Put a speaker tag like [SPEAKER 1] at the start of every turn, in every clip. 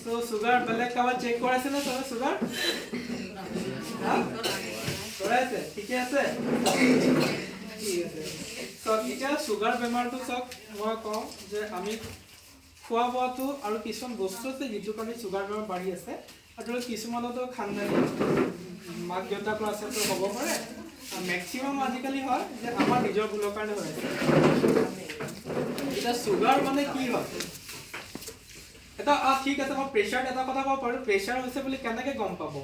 [SPEAKER 1] চ' sugar বেলেগ কাৰোবাৰ check কৰাইছে নে চবে চুগাৰ? কৰাইছে? ঠিকে আছে, ঠিক আছে। চাওক, এতিয়া চুগাৰ বেমাৰটো চাওক, মই কওঁ যে আমি খোৱা বোৱাটো আৰু কিছুমান বস্তু আছে যিটোৰ কাৰণে চুগাৰ বেমাৰ বাঢ়ি আছে। আৰু ধৰক কিছুমানতো খানদানী মাক দেউতাকৰ আছে তো হ'ব পাৰে। মেক্সিমাম আজিকালি হয় যে আমাৰ নিজৰ ভুলৰ কাৰণে হৈ আছে। এতিয়া চুগাৰ মানে কি হয় এটা, ঠিক আছে, মই প্ৰেছাৰ এটা কথা ক'ব পাৰোঁ। প্ৰেছাৰ হৈছে বুলি কেনেকৈ গম পাব?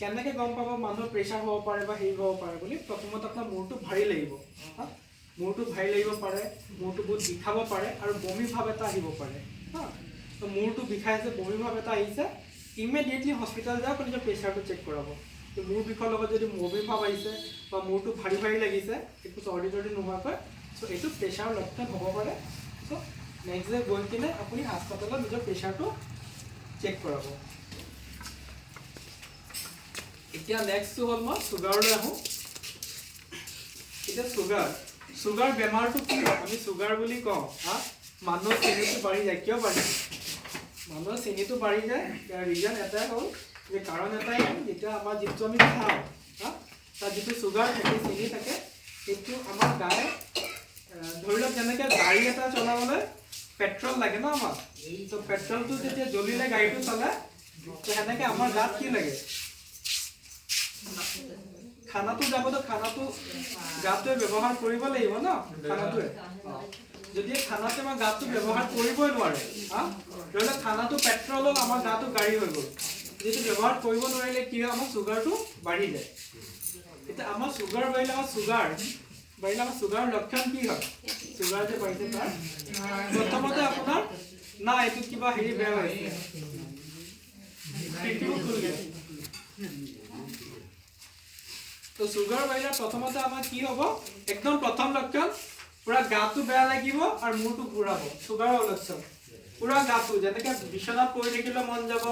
[SPEAKER 1] কেনেকৈ গম পাব মানুহৰ প্ৰেছাৰ হ'ব পাৰে বা হেৰি হ'ব পাৰে বুলি? প্ৰথমতে আপোনাৰ মূৰটো ভাৰী লাগিব, হা, মূৰটো ভাৰী লাগিব পাৰে, মূৰটো বহুত বিষাব পাৰে আৰু বমি ভাৱ এটা আহিব পাৰে। হা, তো মূৰটো বিষাইছে, বমি ভাৱ এটা আহিছে, ইমিডিয়েটলি হস্পিটেল যাওক, নিজৰ প্ৰেছাৰটো চেক কৰাব। তো মূৰ বিষৰ লগত যদি বমি ভাৱ আহিছে বা মূৰটো ভাৰী ভাৰী লাগিছে, একো চৰ্দি চৰ্দি নোহোৱাকৈ, চ' এইটো প্ৰেছাৰৰ লক্ষণ হ'ব পাৰে। চ' নেক্সট ডে গৈ কিনে আপুনি হাস্পাতালত নিজৰ প্ৰেছাৰটো চেক কৰাব। এতিয়া নেক্সটটো হ'ল মই চুগাৰলৈ আহোঁ। এতিয়া চুগাৰ বেমাৰটো কি হয়? আমি চুগাৰ বুলি কওঁ, হা, মানুহৰ চেনিটো বাঢ়ি যায়। কিয় বাঢ়ি যায়? মানুহৰ চেনিটো বাঢ়ি যায় ইয়াৰ ৰিজন এটাই হ'ল যে, কাৰণ এটাই হ'ল, যেতিয়া আমাৰ যিটো আমি খাওঁ, হা, তাত যিটো চুগাৰ থাকে, চেনি থাকে, সেইটো আমাৰ গায়ে, ধৰি লওক যেনেকৈ গাড়ী এটা চলাবলৈ পেট্ৰল লাগে ন আমাক, ত' পেট্ৰলটো যেতিয়া জ্বলিলে গাড়ীটো চলে, ত' সেনেকৈ আমাৰ গাত কি লাগে? খানাটো যাবতো, খানাটো গাটোৱে ব্যৱহাৰ কৰিব লাগিব ন, খানাটোৱে। যদি খানাটো আমাৰ গাটো ব্যৱহাৰ কৰিবই নোৱাৰে, হা, ধৰি লওক খানাটো পেট্ৰল হ'ল, আমাৰ গাটো গাড়ী হৈ গ'ল, যিটো ব্যৱহাৰ কৰিব নোৱাৰিলে কি হয়? আমাৰ চুগাৰটো বাঢ়ি যায়। এতিয়া আমাৰ চুগাৰ বাঢ়িলে, আমাৰ চুগাৰৰ লক্ষণ কি হয়? চুগাৰ যে বাঢ়িছে তাৰ প্ৰথমতে আপোনাৰ না এইটো কিবা হেৰি বেয়া হৈছে, তো চুগাৰ বাঢ়িলে প্ৰথমতে আমাৰ কি হ'ব? একদম প্ৰথম লক্ষণ পুৰা গাটো বেয়া লাগিব আৰু মূৰটো ঘূৰাব। চুগাৰৰ লক্ষণ পুৰা গাটো যেনেকে বিচনাত পৰি থাকিলে মন যাব,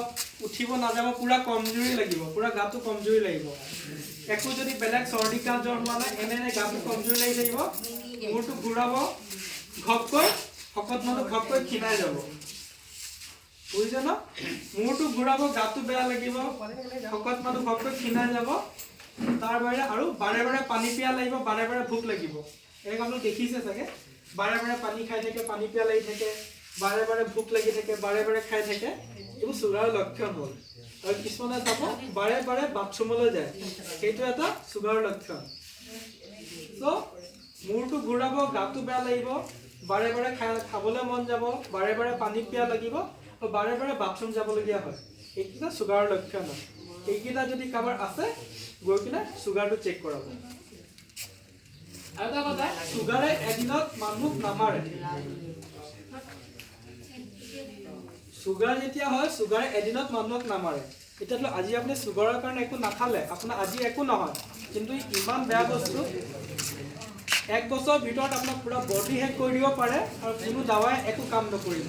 [SPEAKER 1] উঠিব নাযাব, পুৰা কমজুৰি লাগিব, পুৰা গাটো কমজুৰি লাগিব। একো যদি বেলেগ চৰ্দি কাহ জ্বৰ হোৱা নাই, এনে এনে গাটো কমজুৰি লাগি থাকিব, মূৰটো ঘূৰাব, ঘপকৈ শকত মানুহ ঘপকৈ ক্ষীণাই যাব, বুজিছে ন? মূৰটো ঘূৰাব, গাটো বেয়া লাগিব, শকত মানুহ ঘপকৈ ক্ষীণাই যাব। তাৰ বাহিৰে আৰু বাৰে বাৰে পানী পিয়াহ লাগিব, বাৰে বাৰে ভোক লাগিব। এনেকুৱা আপুনি দেখিছে চাগে, বাৰে বাৰে পানী খাই থাকে, পানী পিয়াহ লাগি থাকে, বাৰে বাৰে ভোক লাগি থাকে, বাৰে বাৰে খাই থাকে, এইবোৰ চুগাৰৰ লক্ষণ হ'ল। আৰু কিছুমানে চাব বাৰে বাৰে বাথৰুমলৈ যায়, সেইটো এটা চুগাৰৰ লক্ষণ। চ' মূৰটো ঘূৰাব, গাটো বেয়া লাগিব, বাৰে বাৰে খাবলৈ মন যাব, বাৰে বাৰে পানী পিয়াহ লাগিব আৰু বাৰে বাৰে বাথৰুম যাবলগীয়া হয়, এইকেইটা চুগাৰৰ লক্ষণ হয়। এইকেইটা যদি কাৰোবাৰ আছে, গৈ কিনে চুগাৰটো চেক কৰাব। আৰু এটা কথা, চুগাৰে এদিনত মানুহক নামাৰে। চুগাৰ যেতিয়া হয়, চুগাৰে এদিনত মানুহক নামাৰে। এতিয়া ধৰক আজি আপুনি চুগাৰৰ কাৰণে একো নাখালে, আপোনাৰ আজি একো নহয়, কিন্তু ইমান বেয়া বস্তু এক বছৰৰ ভিতৰত আপোনাক পুৰা বডি হেক কৰি দিব পাৰে আৰু কোনো দাৱাই একো কাম নকৰিব।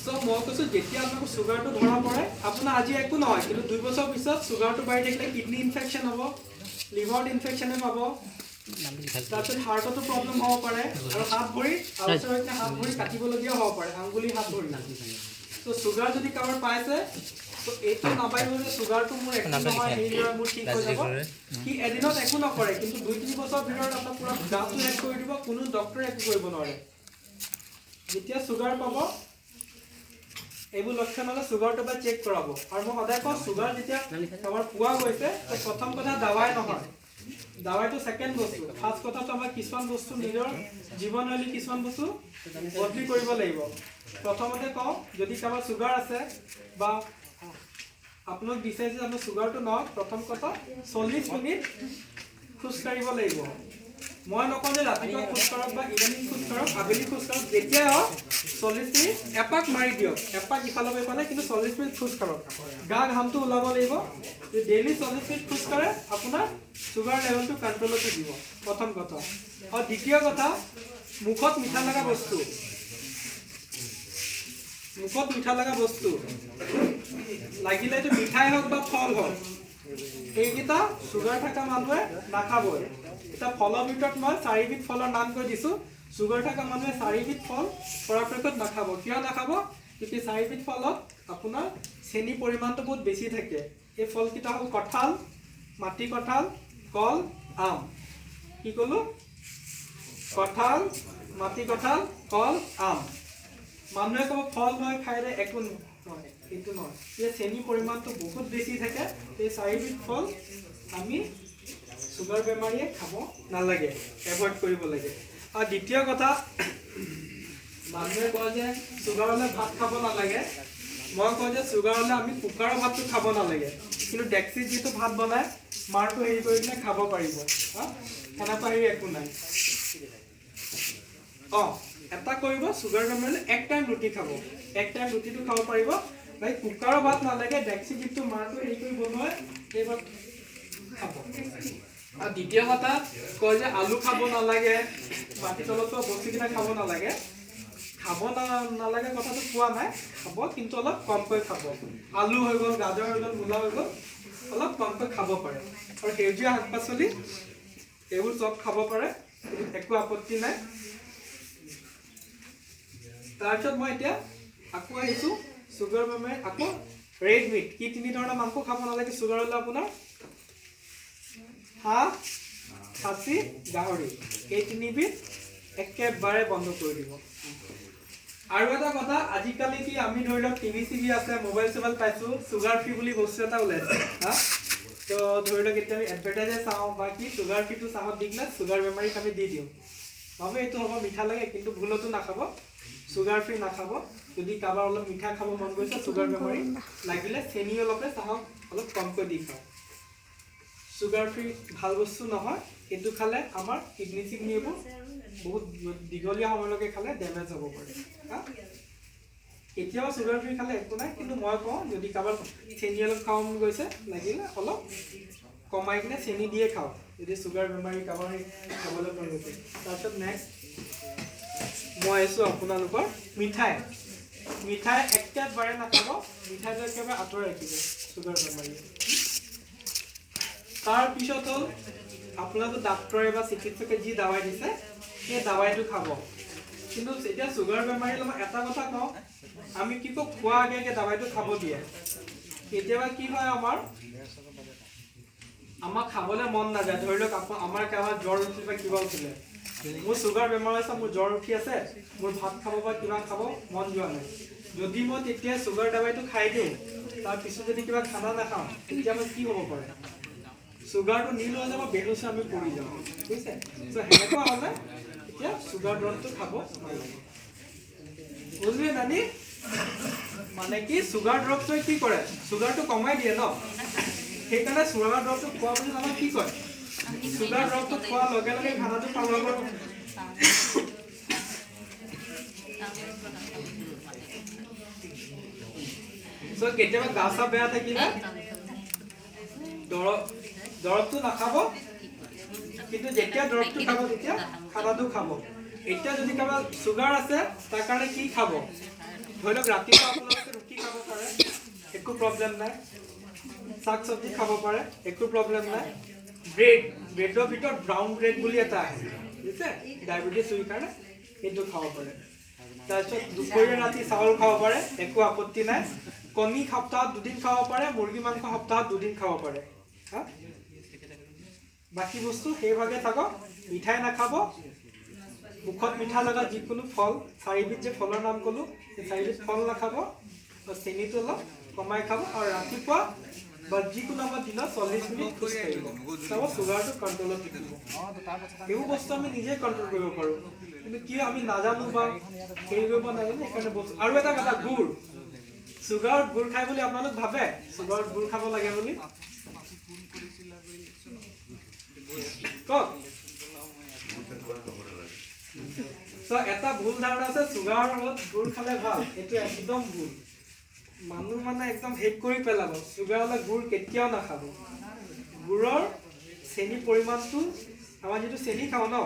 [SPEAKER 1] চ' মই কৈছোঁ, যেতিয়া আপোনাক চুগাৰটো ধৰা পৰে, আপোনাৰ আজি একো নহয়, কিন্তু 2 বছৰ পিছত চুগাৰটো বাঢ়ি থাকিলে কিডনী ইনফেকশ্যন হ'ব, লিভাৰত ইনফেকশ্যনে পাব, তাৰপিছত হাৰ্টতো প্ৰব্লেম হ'ব পাৰে আৰু হাত ভৰি আলচাৰ হৈ কিনে হাত ভৰি কাটিবলগীয়াও হ'ব পাৰে, আঙুলি হাত ভৰি। ত' চুগাৰ যদি কাৰোবাৰ পাইছে, ত' এইটো নাভাবিব যে চুগাৰটো মোৰ একো নহয়, হেৰি নহয়, মোৰ ঠিক হৈ যাব। সি এদিনত একো নকৰে, কিন্তু 2-3 বছৰৰ ভিতৰত আপোনাৰ পুৰা গাটো শেষ কৰি দিব, কোনো ডক্টৰে একো কৰিব নোৱাৰে। যেতিয়া চুগাৰ পাব, এইবোৰ লক্ষণ হ'লে চুগাৰটো এবাৰ চেক কৰাব। আৰু মই সদায় কওঁ, চুগাৰ যেতিয়া কাৰোবাৰ পোৱা গৈছে, তো প্ৰথম কথা দাৱাই নহয়, দাৱাইটো ছেকেণ্ড বস্তু। ফাৰ্ষ্ট কথাটো আমাৰ কিছুমান বস্তু নিজৰ জীৱনশৈলী কিছুমান বস্তু বদলি কৰিব লাগিব। প্ৰথমতে কওঁ, যদি কাৰোবাৰ চুগাৰ আছে বা আপোনাক বিচাৰিছে যে আপোনাৰ চুগাৰটো নহওক, প্ৰথম কথা 40 মিনিট খোজকাঢ়িব লাগিব। মই নকওঁ যে ৰাতিপুৱা খোজকাঢ়ক বা ইভিনিং খোজকাঢ়ক, আবেলি খোজকাঢ়ক, যেতিয়াই হওক 40 মিনিট এপাক মাৰি দিয়ক, এপাক ইফালৰ পৰা ইফালে, কিন্তু 40 মিনিট খোজকাঢ়ক, গা ঘামটো ওলাব লাগিব। ডেইলি 40 মিনিট খোজকাঢ়ে আপোনাৰ চুগাৰ লেভেলটো কণ্ট্ৰলত থাকিব, প্ৰথম কথা। আৰু দ্বিতীয় কথা, মুখত মিঠা লগা বস্তু, মুখত মিঠা লগা বস্তু লাগিলে এইটো মিঠাই হওক বা ফল হওক, সেইকেইটা চুগাৰ থকা মানুহে নাখাবই। এতিয়া ফলৰ ভিতৰত মই 4বিধ ফলৰ নাম কৈ দিছোঁ। চুগাৰ থকা মানুহে চাৰিবিধ ফল পৰাপক্ষত নাখাব। কিয় নাখাব? কিয় চাৰিবিধ ফলত আপোনাৰ চেনি পৰিমাণটো বহুত বেছি থাকে। এই ফলকেইটা হ'ল কঁঠাল, মাটি কঁঠাল, কল, আম। কি ক'লো? কঁঠাল, মাটি কঁঠাল, কল, আম। মানুহে ক'ব ফল নহয় খাই দে, একো নহয়, এইটো নহয়। এই চেনি পৰিমাণটো বহুত বেছি থাকে। এই চাৰিবিধ ফল আমি চুগাৰ বেমাৰীয়ে খাব নালাগে, এভইড কৰিব লাগে। আৰু দ্বিতীয় কথা, মানুহে কয় যে চুগাৰ হ'লে ভাত খাব নালাগে। মই কওঁ যে চুগাৰ হ'লে আমি কুকাৰৰ ভাতটো খাব নালাগে, কিন্তু ডেক্সিত যিটো ভাত বনায় মাৰটো হেৰি কৰি কিনে খাব পাৰিব। সেনেকুৱা হেৰি একো নাই। অঁ, এটা কৰিব, চুগাৰ বেমাৰীলে এক টাইম ৰুটি খাব, এক টাইম ৰুটিটো খাব পাৰিব। ভাই কুকাৰৰ ভাত নালাগে, ডেক্সিত যিটো মাৰটো হেৰি কৰি বনোৱায় সেই ভাত খাব। আৰু দ্বিতীয় কথা কয় যে আলু খাব নালাগে, মাটি তলত পোৱা বস্তুকেইটা খাব নালাগে। খাব নালাগে কথাটো কোৱা নাই, খাব কিন্তু অলপ কমকৈ খাব। আলু হৈ গ'ল, গাজৰ হৈ গ'ল, মূলা হৈ গ'ল, অলপ কমকৈ খাব পাৰে। আৰু সেউজীয়া শাক পাচলি এইবোৰ চব খাব পাৰে, একো আপত্তি নাই। তাৰপিছত মই এতিয়া আকৌ আহিছোঁ চুগাৰ বেমাৰী আকৌ ৰেড মিট। কি তিনি ধৰণৰ মাংস খাব নালাগে চুগাৰ হ'লে আপোনাৰ? হাঁহ, খাচী, গাহৰি, এই তিনিবিধ একেবাৰে বন্ধ কৰি দিব। আৰু এটা কথা, আজিকালি কি আমি ধৰি লওক টিভি চিভি আছে, মোবাইল চোবাইল পাইছোঁ, চুগাৰ ফ্ৰী বুলি বস্তু এটা ওলাইছে। হা, তো ধৰি লওক এতিয়া আমি এডভাৰটাইজে চাওঁ বা কি চুগাৰ ফ্ৰীটো চাহত দি কিনে চুগাৰ বেমাৰীক আমি দি দিওঁ। ভাবোঁ এইটো হ'ব মিঠা লাগে, কিন্তু ভুলতো নাখাব, চুগাৰ ফ্ৰী নাখাব। যদি কাৰোবাৰ অলপ মিঠা খাব মন গৈছে চুগাৰ বেমাৰী, লাগিলে চেনি অলপে চাহক অলপ কমকৈ দি খাওক। চুগাৰ ফ্ৰী ভাল বস্তু নহয়, এইটো খালে আমাৰ কিডনি চিডনি এইবোৰ বহুত দীঘলীয়া সময়লৈকে খালে ডেমেজ হ'ব পাৰে। হা, কেতিয়াবা চুগাৰ ফ্ৰী খালে একো নাই, কিন্তু মই কওঁ যদি কাৰোবাৰ চেনি অলপ খাব মন গৈছে লাগিলে অলপ কমাই কিনে চেনি দিয়ে খাওক, যদি চুগাৰ বেমাৰী কাৰোবাৰ খাবলৈ মন গৈছে। তাৰপিছত নেক্সট মই আহিছোঁ আপোনালোকৰ মিঠাই। মিঠাই একেবাৰে নাখাব, মিঠাইটো একেবাৰে আঁতৰাই ৰাখিব চুগাৰ বেমাৰীয়ে। তাৰপিছত হ'ল আপোনালোক ডাক্তৰে বা চিকিৎসকে যি দাৱাই দিছে সেই দাৱাইটো খাব। কিন্তু এতিয়া চুগাৰ বেমাৰীৰ লগত এটা কথা কওঁ, আমি কি কওঁ, খোৱা আগে আগে দাৱাইটো খাব দিয়ে। কেতিয়াবা কি হয় আমাক খাবলৈ মন নাযায়। ধৰি লওক আমাৰ কাৰোবাৰ জ্বৰ উঠিলে বা কিবা উঠিলে, মোৰ চুগাৰ বেমাৰ হৈছে, মোৰ জ্বৰ উঠি আছে, মোৰ ভাত খাব বা কিবা খাব মন যোৱা নাই, যদি মই তেতিয়া চুগাৰ দাৱাইটো খাই দিওঁ, তাৰপিছত যদি কিবা খানা নাখাওঁ, তেতিয়া আমাৰ কি হ'ব পাৰে? চুগাৰটো নীল হৈ যাব, বেহুচ আমি পৰি যাওঁ, বুজিছে? চ' সেনেকুৱা হ'লে এতিয়া চুগাৰ দৰৱটো খাব নালাগে, বুজিলে নানি? মানে কি চুগাৰ দৰৱটোৱে কি কৰে, চুগাৰটো কমাই দিয়ে ন, সেইকাৰণে চুগাৰ দৰৱটো খোৱাৰ পিছত আমাক কি কয়, চুগাৰ দৰৱটো খোৱাৰ লগে লগে খানাটো খাব। চ' কেতিয়াবা গা চা বেয়া থাকিলে দৰৱটো নাখাব, কিন্তু যেতিয়া দৰৱটো খাব তেতিয়া খানাটো খাব। এতিয়া যদি কাৰোবাৰ চুগাৰ আছে তাৰ কাৰণে কি খাব, ধৰি লওক ৰাতিপুৱা আপোনালোকে ৰুটি খাব পাৰে, একো প্ৰব্লেম নাই, শাক চব্জি খাব পাৰে, একো প্ৰব্লেম নাই। ব্ৰেডৰ ভিতৰত ব্ৰাউন ব্ৰেড বুলি এটা আহে, বুজিছে, ডায়েবেটিছ ৰোগীৰ কাৰণে সেইটো খাব পাৰে। তাৰপিছত দুপৰীয়া ৰাতি চাউল খাব পাৰে, একো আপত্তি নাই। কণী সপ্তাহত দুদিন খাব পাৰে, মুৰ্গী মাংস সপ্তাহত দুদিন খাব পাৰে। হা, বাকী বস্তু সেইভাগে থাকক, মিঠাই নাখাব, মুখত মিঠা লগা যিকোনো ফল, চাৰিবিধ যে ফলৰ নাম ক'লো, সেই চাৰিবিধ ফল নাখাব, চেনিটো অলপ কমাই খাব। আৰু ৰাতিপুৱা বা যিকোনো আমাৰ দিনত 40 মিনিট খোজ কাঢ়িব, চাব চুগাৰটো কণ্ট্ৰলত থাকিব। এইবোৰ বস্তু আমি নিজে কণ্ট্ৰল কৰিব পাৰোঁ, কিন্তু কি আমি নাজানো বা হেৰি কৰিব নাজানো, সেইকাৰণে বস্তু। আৰু এটা কথা, গুড়, চুগাৰত গুড় খাই বুলি আপোনালোক ভাবে, চুগাৰত গুড় খাব লাগে বুলি? কওক। এটা ভুল ধাৰণা আছে চুগাৰত গুড় খালে ভাল, এইটো একদম ভুল। মানুহ মানে একদম শেষ কৰি পেলাব। চুগাৰ হ'লে গুড় কেতিয়াও নাখাব। গুড়ৰ চেনি পৰিমাণটো, আমাৰ যিটো চেনি খাওঁ ন,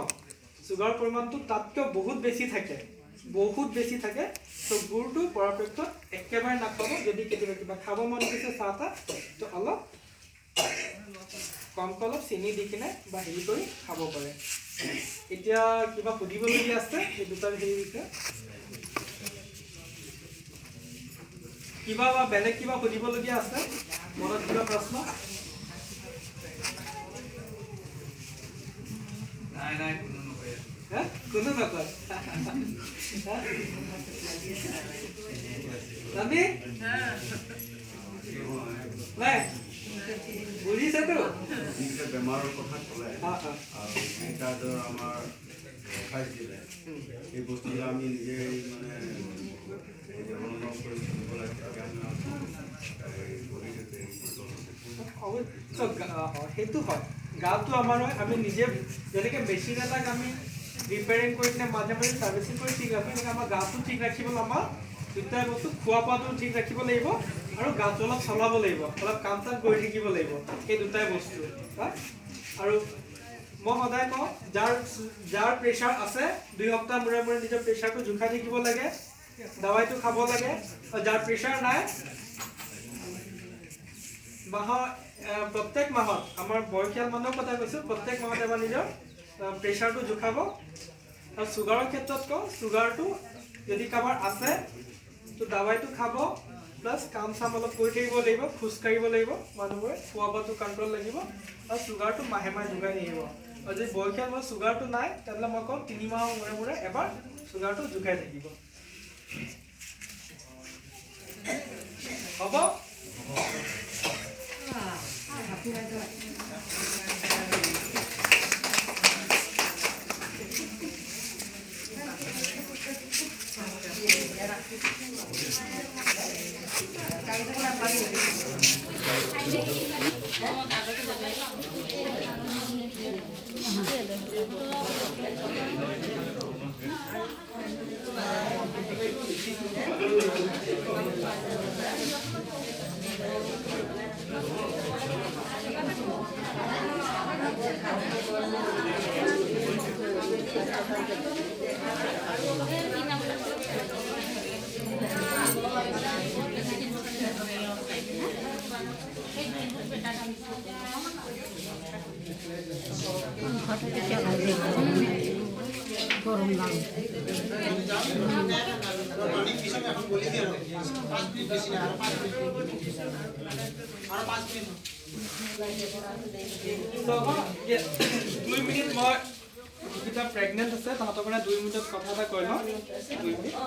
[SPEAKER 1] চুগাৰৰ পৰিমাণটো তাতকৈ বহুত বেছি থাকে, বহুত বেছি থাকে। ত' গুড়টো পৰাপক্ষত একেবাৰে নাখাব। যদি কেতিয়াবা কিবা খাব মন গৈছে চাহ তাহ, তো অলপ কমকৈ অলপ চেনি দি কিনে বা হেৰি কৰি খাব পাৰে। এতিয়া কিবা সুধিবলগীয়া আছে এই দুটা হেৰি বিষয়ে? কিবা বা বেলেগ কিবা সুধিবলগীয়া আছে মনত, কিবা প্ৰশ্ন?
[SPEAKER 2] নাই নাই, কোনো নকয়।
[SPEAKER 1] কোনো নকয়। নানি নাই বুজিছেতো?
[SPEAKER 3] বেমাৰৰ কথা ক'লে আৰু আমাৰ এডভাইচ দিলে, এই বস্তুবিলাক আমি নিজে মানে অৱলম্বন কৰি চলিব লাগে।
[SPEAKER 1] সেইটো হয়, গাটো আমাৰ হয়, আমি নিজে যেনেকৈ মেচিন এটাক আমি ৰিপেয়াৰিং কৰি কিনে মাজে মাজে চাৰ্ভিচিং কৰি ঠিক ৰাখোঁ, এনেকৈ আমাৰ গাটো ঠিক ৰাখিবলৈ আমাৰ দুটাই বস্তু, খোৱা বোৱাটো ঠিক ৰাখিব লাগিব আৰু গাটো অলপ চলাব লাগিব, অলপ কাম চাম কৰি থাকিব লাগিব, এই দুটাই বস্তু। আৰু মই সদায় কওঁ, যাৰ যাৰ প্ৰেছাৰ আছে 2 সপ্তাহ মূৰে মূৰে নিজৰ প্ৰেছাৰটো জোখাই থাকিব লাগে, দাৱাইটো খাব লাগে। আৰু যাৰ প্ৰেছাৰ নাই, মাহৰ প্ৰত্যেক মাহত, আমাৰ বয়সীয়াল মানুহৰ কথা কৈছোঁ, প্ৰত্যেক মাহত এবাৰ নিজৰ প্ৰেছাৰটো জোখাব। আৰু চুগাৰৰ ক্ষেত্ৰত কওঁ, চুগাৰটো যদি কাৰোবাৰ আছে তো দাৱাইটো খাব, প্লাছ কাম চাম অলপ কৰি থাকিব লাগিব, খোজকাঢ়িব লাগিব, মানুহবোৰে খোৱা বোৱাটো কণ্ট্ৰল লাগিব, আৰু চুগাৰটো মাহে মাহে জোখাই থাকিব। আৰু যদি বয়সীয়াল মানুহ চুগাৰটো নাই, তেনেহ'লে মই কওঁ 3 মাহৰ মূৰে মূৰে এবাৰ চুগাৰটো জোখাই থাকিব। হ'ব? দুই মিনিট মই যিকেইটা প্ৰেগনেণ্ট আছে তাহাঁতৰ কাৰণে 2 মিনিটত কথা এটা কৈ লওঁ। 2 মিনিট।